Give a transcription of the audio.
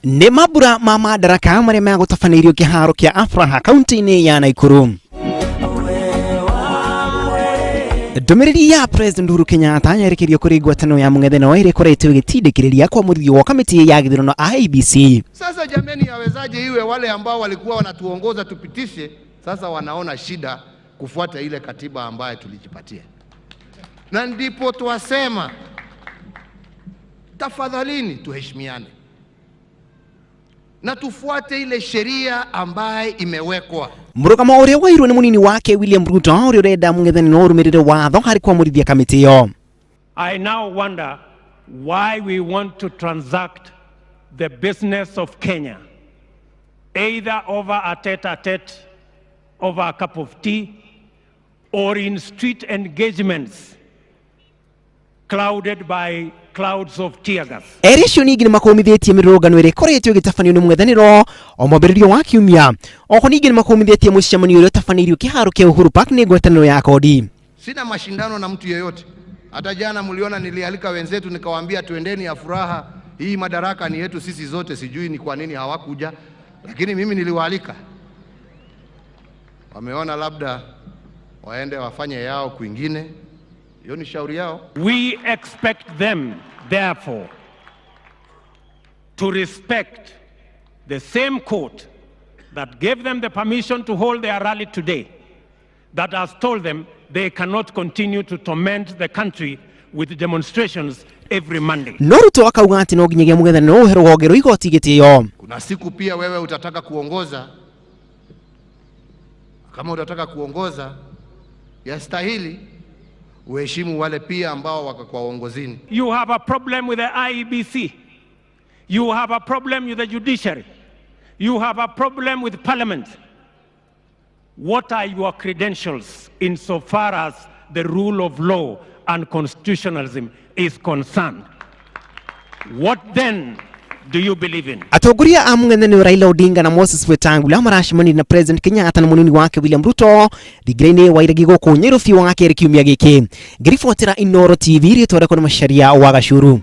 Nĩ mambura ma Madaraka marĩa megũtabanĩirio kĩharo kĩa Afraha kaunti-inĩ ya Naikuru. Ndũmĩrĩri ya President Uhuru Kenyatta yerekeirio kũrĩ ngwatanĩro ya mũng'ethanĩro ĩrĩa ĩkoretwo ĩgĩtindĩkĩrĩria kwamũrithio gwa kamĩtĩ ya gĩthurano IEBC. Sasa jameni, yawezaje iwe wale ambao walikuwa wanatuongoza tupitishe, sasa wanaona shida kufuata ile katiba ambayo tulijipatia? Na ndipo twasema tafadhalini, tuheshimiane na tufuate ile sheria ambaye imewekwa. Mũrũgamo ũrĩa wairwo nĩ mũnini wake William Ruto ũrĩa ũrenda mũng'ethanĩro ũrũmĩrĩre watho harĩ kwamũrithia kamĩtĩ ĩyo. I now wonder why we want to transact the business of Kenya, either over a tete-a-tete, over a cup of tea, or in street engagements clouded by clouds of tear gas. Erĩ acio ningĩ nĩ makũmithĩtie mĩrũrũngano ĩrĩa ĩkoretwo ĩgĩtabanio nĩ mũng'ethanĩro o mwambĩrĩrio wa kiumia. Oho ningĩ nĩ makũmithĩtie mũcemanio ũrĩa ũtabanĩirio kĩharo kĩa Uhuru Park nĩ ngwatanĩro ya kodi. Sina mashindano na mtu yeyote. Hata jana mliona nilialika wenzetu nikawaambia tuendeni ya furaha, hii madaraka ni yetu sisi zote. Sijui ni kwa nini hawakuja, lakini mimi niliwaalika. Wameona labda waende wafanye yao kwingine, hiyo ni shauri yao. We expect them, therefore, to respect the same court that gave them the permission to hold their rally today, that has told them they cannot continue to torment the country with demonstrations every Monday. No Ruto akauga atĩ no nginyagia mũng'ethanĩro ũhe rũhonge rwa igoti gĩtĩo. Kuna siku pia wewe utataka kuongoza. Kama utataka kuongoza, yastahili uheshimu wale pia ambao wako kwa uongozini. You have a problem with the IEBC. You have a problem with the judiciary. You have a problem with parliament. What are your credentials insofar as the rule of law and constitutionalism is concerned? What then do you believe in? Atongoria a mũng'ethanĩro Raila Odinga na Moses Wetangula maracemanirie na President Kenyatta na mũnini wake William Ruto thingira-inĩ wa iregi gũkũ Nyairobi wa kerĩ kiumia gĩkĩ. Ngĩribotera Inooro TV rĩtwa rĩakwa nĩ Macharia wa Gacuru.